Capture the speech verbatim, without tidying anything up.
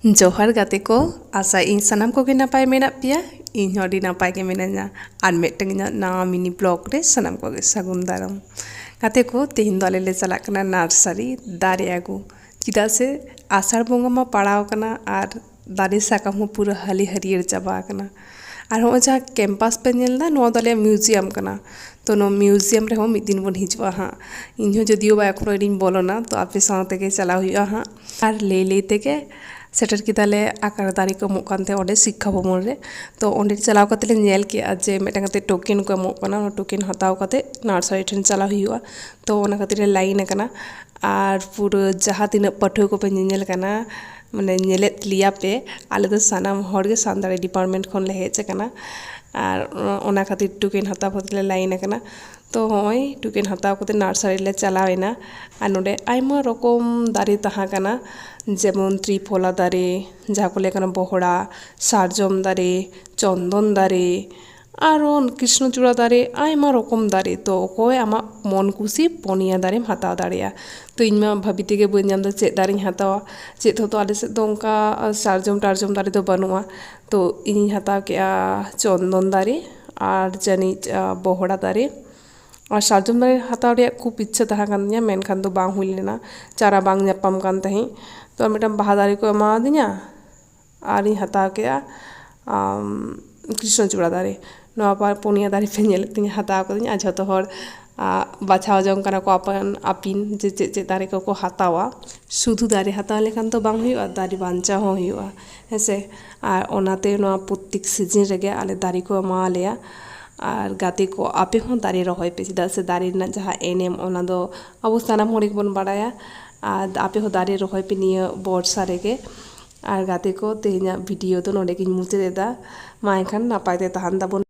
ᱡᱚᱦᱟᱨ ᱜᱟᱛᱮ ᱠᱚ, ᱟᱥᱟᱭᱟᱹᱧ ᱥᱟᱱᱟᱢ ᱠᱚᱜᱮ ᱱᱟᱯᱟᱭ ᱢᱮᱱᱟᱜ ᱯᱮᱭᱟ᱾ ᱤᱧ ᱦᱚᱸ ᱟᱹᱰᱤ ᱱᱟᱯᱟᱭ ᱜᱮ ᱢᱤᱱᱟᱹᱧᱟ᱾ ᱟᱨ ᱢᱤᱫᱴᱟᱝ ᱤᱧᱟᱹᱜ ᱱᱟᱣᱟ ᱢᱤᱱᱤ ᱵᱞᱚᱜ ᱨᱮ ᱥᱟᱱᱟᱢ ᱠᱚᱜᱮ ᱥᱟᱹᱜᱩᱱ ᱫᱟᱨᱟᱢ᱾ ᱜᱟᱛᱮ ᱠᱚ, ᱛᱮᱦᱮᱧ ᱫᱚ ᱟᱞᱮ ᱞᱮ ᱪᱟᱞᱟᱜ ᱠᱟᱱᱟ ᱱᱟᱨᱥᱟᱨᱤ ᱫᱟᱨᱮ ᱟᱹᱜᱩ᱾ ᱪᱮᱫᱟᱜ ᱥᱮ ᱟᱥᱟᱲ ᱵᱚᱸᱜᱟ ᱢᱟ ᱯᱟᱲᱟᱣ ᱟᱠᱟᱱᱟ ᱟᱨ ᱫᱟᱨᱮ ᱥᱟᱠᱟᱢ ᱦᱚᱸ ᱯᱩᱨᱟᱹ ᱦᱟᱹᱞᱤ ᱦᱟᱹᱨᱭᱟᱹᱲ ᱪᱟᱵᱟ ᱟᱠᱟᱱᱟ᱾ ᱟᱨ ᱦᱚᱸᱜᱼᱚᱭ ᱡᱟᱦᱟᱸ ᱠᱮᱢᱯᱟᱥ ᱯᱮ ᱧᱮᱞ ᱮᱫᱟ, ᱱᱚᱣᱟ ᱫᱚ ᱟᱞᱮᱭᱟᱜ ᱢᱤᱭᱩᱡᱤᱭᱟᱢ ᱠᱟᱱᱟ᱾ ᱛᱚ ᱱᱚᱣᱟ ᱢᱤᱭᱩᱡᱤᱭᱟᱢ ᱨᱮᱦᱚᱸ ᱢᱤᱫ ᱫᱤᱱ ᱵᱚᱱ ᱦᱤᱡᱩᱜᱼᱟ ᱦᱟᱸᱜ᱾ ᱤᱧᱦᱚᱸ ᱡᱚᱫᱤᱭᱳ ᱵᱟ ᱮᱠᱷᱚᱱᱳ ᱟᱹᱣᱨᱤᱧ ᱵᱚᱞᱚᱱᱟ, ᱛᱚ ᱟᱯᱮ ᱥᱟᱶ ᱛᱮᱜᱮ ᱪᱟᱞᱟᱣ ᱦᱩᱭᱩᱜᱼᱟ ᱦᱟᱸᱜ᱾ ᱟᱨ ᱞᱟᱹᱭ ᱞᱟᱹᱭ ᱛᱮᱜᱮ ᱥᱮᱴᱮᱨ ᱠᱮᱫᱟᱞᱮ ᱟᱠᱟᱨ ᱫᱟᱨᱮ ᱠᱚ ᱮᱢᱚᱜ ᱠᱟᱱ ᱛᱟᱦᱮᱸ ᱚᱸᱰᱮ ᱥᱤᱠᱠᱷᱟ ᱵᱷᱚᱵᱚᱱ ᱨᱮ᱾ ᱛᱚ ᱚᱸᱰᱮ ᱪᱟᱞᱟᱣ ᱠᱟᱛᱮ ᱞᱮ ᱧᱮᱞ ᱠᱮᱜᱼᱟ ᱡᱮ ᱢᱤᱫᱴᱟᱝ ᱠᱟᱛᱮ ᱴᱳᱠᱮᱱ ᱠᱚ ᱮᱢᱚᱜ ᱠᱟᱱᱟ, ᱚᱱᱟ ᱴᱳᱠᱮᱱ ᱦᱟᱛᱟᱣ ᱠᱟᱛᱮ ᱱᱟᱨᱥᱟᱨᱤ ᱴᱷᱮᱱ ᱪᱟᱞᱟᱣ ᱦᱩᱭᱩᱜᱼᱟ᱾ ᱛᱚ ᱚᱱᱟ ᱠᱷᱟᱹᱛᱤᱨ ᱞᱮ ᱞᱟᱭᱤᱱ ᱟᱠᱟᱱᱟ᱾ ᱟᱨ ᱯᱩᱨᱟᱹ ᱡᱟᱦᱟᱸ ᱛᱤᱱᱟᱹᱜ ᱯᱟᱹᱴᱷᱩᱣᱟᱹ ᱠᱚᱯᱮ ᱧᱮᱧᱮᱞ ᱠᱟᱱᱟ, ᱢᱟᱱᱮ ᱧᱮᱞᱮᱫ ᱞᱮᱭᱟ ᱯᱮ, ᱟᱞᱮ ᱫᱚ ᱥᱟᱱᱟᱢ ᱦᱚᱲ ᱜᱮ ᱥᱟᱱᱛᱟᱲᱤ ᱰᱤᱯᱟᱨᱴᱢᱮᱱᱴ ᱠᱷᱚᱱ ᱞᱮ ᱦᱮᱡ ᱟᱠᱟᱱᱟ᱾ ᱟᱨ ᱚᱱᱟ ᱠᱷᱟᱹᱛᱤᱨ ᱴᱳᱠᱮᱱ ᱦᱟᱛᱟᱣ ᱠᱷᱟᱹᱛᱤᱨ ᱞᱮ ᱞᱟᱭᱤᱱ ᱟᱠᱟᱱᱟ᱾ ᱛᱚ ᱦᱚᱸᱜᱼᱚᱭ ᱴᱳᱠᱮᱱ ᱦᱟᱛᱟᱣ ᱠᱟᱛᱮ ᱱᱟᱨᱥᱟᱨᱤ ᱞᱮ ᱪᱟᱞᱟᱣ ᱮᱱᱟ᱾ ᱟᱨ ᱱᱚᱰᱮ ᱟᱭᱢᱟ ᱨᱚᱠᱚᱢ ᱫᱟᱨᱮ ᱛᱟᱦᱮᱸ ᱠᱟᱱᱟ, ᱡᱮᱢᱚᱱ ᱛᱨᱤᱯᱷᱚᱞᱟ ᱫᱟᱨᱮ, ᱡᱟᱦᱟᱸ ᱠᱚ ᱞᱟᱹᱭ ᱠᱟᱱᱟ ᱵᱚᱦᱲᱟ, ᱥᱟᱨᱡᱚᱢ ᱫᱟᱨᱮ, ᱪᱚᱱᱫᱚᱱ ᱫᱟᱨᱮ, ᱟᱨᱚ ᱠᱨᱤᱥᱱᱚᱪᱩᱲᱟ ᱫᱟᱨᱮ, ᱟᱭᱢᱟ ᱨᱚᱠᱚᱢ ᱫᱟᱨᱮ᱾ ᱛᱚ ᱚᱠᱚᱭ ᱟᱢᱟᱜ ᱢᱚᱱ ᱠᱩᱥᱤ ᱯᱩᱱᱭᱟ ᱫᱟᱨᱮᱢ ᱦᱟᱛᱟᱣ ᱫᱟᱲᱮᱭᱟᱜᱼᱟ᱾ ᱛᱚ ᱤᱧ ᱢᱟ ᱵᱷᱟᱵᱤ ᱛᱮᱜᱮ ᱵᱟᱹᱧ ᱧᱟᱢ ᱮᱫᱟ ᱪᱮᱫ ᱫᱟᱨᱮᱧ ᱦᱟᱛᱟᱣᱟ᱾ ᱪᱮᱫ ᱦᱚᱸᱛᱚ ᱟᱞᱮ ᱥᱮᱫ ᱫᱚ ᱚᱱᱠᱟ ᱥᱟᱨᱡᱚᱢ ᱴᱟᱨᱡᱚᱢ ᱫᱟᱨᱮ ᱫᱚ ᱵᱟᱹᱱᱩᱜᱼᱟ᱾ ᱛᱚ ᱤᱧᱤᱧ ᱦᱟᱛᱟᱣ ᱠᱮᱜᱼᱟ ᱪᱚᱱᱫᱚᱱ ᱫᱟᱨᱮ ᱟᱨ ᱡᱟᱹᱱᱤᱡ, ᱟ, ᱵᱚᱦᱲᱟ ᱫᱟᱨᱮ᱾ ᱟᱨ ᱥᱟᱨᱡᱚᱢ ᱫᱟᱨᱮ ᱦᱟᱛᱟᱣ ᱨᱮᱭᱟᱜ ᱠᱷᱩᱵ ᱤᱪᱪᱷᱟᱹ ᱛᱟᱦᱮᱸ ᱠᱟᱱ ᱛᱤᱧᱟᱹ, ᱢᱮᱱᱠᱷᱟᱱ ᱫᱚ ᱵᱟᱝ ᱦᱩᱭ ᱞᱮᱱᱟ, ᱪᱟᱨᱟ ᱵᱟᱝ ᱧᱟᱯᱟᱢ ᱠᱟᱱ ᱛᱟᱦᱮᱸᱫ᱾ ᱛᱚ ᱢᱤᱫᱴᱟᱝ ᱵᱟᱦᱟ ᱫᱟᱨᱮ ᱠᱚ ᱮᱢᱟᱣᱟᱫᱤᱧᱟ ᱟᱨᱤᱧ ᱦᱟᱛᱟᱣ ᱠᱮᱜᱼᱟ, ᱟᱢ, ᱠᱨᱤᱥᱱᱚᱪᱩᱲᱟ ᱫᱟᱨᱮ᱾ ᱱᱚᱣᱟ ᱯᱟ-, ᱯᱩᱱᱭᱟ ᱫᱟᱨᱮ ᱯᱮ ᱧᱮᱞᱮᱫ ᱛᱤᱧᱟᱹ ᱦᱟᱛᱟᱣ ᱠᱟᱹᱫᱟᱹᱧ, ᱟᱨ ᱡᱷᱚᱛᱚ ᱦᱚᱲ, ᱟ, ᱵᱟᱪᱷᱟᱣ ᱡᱚᱝ ᱠᱟᱱᱟ ᱠᱚ ᱟᱯᱟᱱ ᱟᱹᱯᱤᱱ ᱡᱮ ᱪᱮᱫ ᱪᱮᱫ ᱫᱟᱨᱮ ᱠᱚᱠᱚ ᱦᱟᱛᱟᱣᱟ᱾ ᱥᱩᱫᱷᱩ ᱫᱟᱨᱮ ᱦᱟᱛᱟᱣ ᱞᱮᱠᱷᱟᱱ ᱫᱚ ᱵᱟᱝ ᱦᱩᱭᱩᱜᱼᱟ, ᱫᱟᱨᱮ ᱵᱟᱧᱪᱟᱣ ᱦᱚᱸ ᱦᱩᱭᱩᱜᱼᱟ, ᱦᱮᱸᱥᱮ? ᱟᱨ ᱚᱱᱟᱛᱮ ᱱᱚᱣᱟ ᱯᱨᱚᱛᱛᱮᱠ ᱥᱤᱡᱤᱱ ᱨᱮᱜᱮ ᱟᱞᱮ ᱫᱟᱨᱮ ᱠᱚ ᱮᱢᱟᱣᱟᱞᱮᱭᱟ᱾ ᱟᱨ ᱜᱟᱛᱮ ᱠᱚ, ᱟᱯᱮ ᱦᱚᱸ ᱫᱟᱨᱮ ᱨᱚᱦᱚᱭ ᱯᱮ, ᱪᱮᱫᱟᱜ ᱥᱮ ᱫᱟᱨᱮ ᱨᱮᱱᱟᱜ ᱡᱟᱦᱟᱸ ᱮᱱᱮᱢ, ᱚᱱᱟ ᱫᱚ ᱟᱵᱚ ᱥᱟᱱᱟᱢ ᱦᱚᱲ ᱜᱮᱵᱚᱱ ᱵᱟᱲᱟᱭᱟ᱾ ᱟᱨ ᱟᱯᱮ ᱦᱚᱸ ᱫᱟᱨᱮ ᱨᱚᱦᱚᱭ ᱯᱮ ᱱᱤᱭᱟᱹ ᱵᱚᱨᱥᱟ ᱨᱮᱜᱮ᱾ ᱟᱨ ᱜᱟᱛᱮ ᱠᱚ, ᱛᱮᱦᱮᱧᱟᱜ ᱵᱷᱤᱰᱤᱭᱳ ᱫᱚ ᱱᱚᱸᱰᱮ ᱜᱤᱧ ᱢᱩᱪᱟᱹᱫ ᱮᱫᱟ᱾ ᱢᱟ ᱮᱱᱠᱷᱟᱱ ᱱᱟᱯᱟᱭ ᱛᱮ ᱛᱟᱦᱮᱱ ᱛᱟᱵᱚᱱ᱾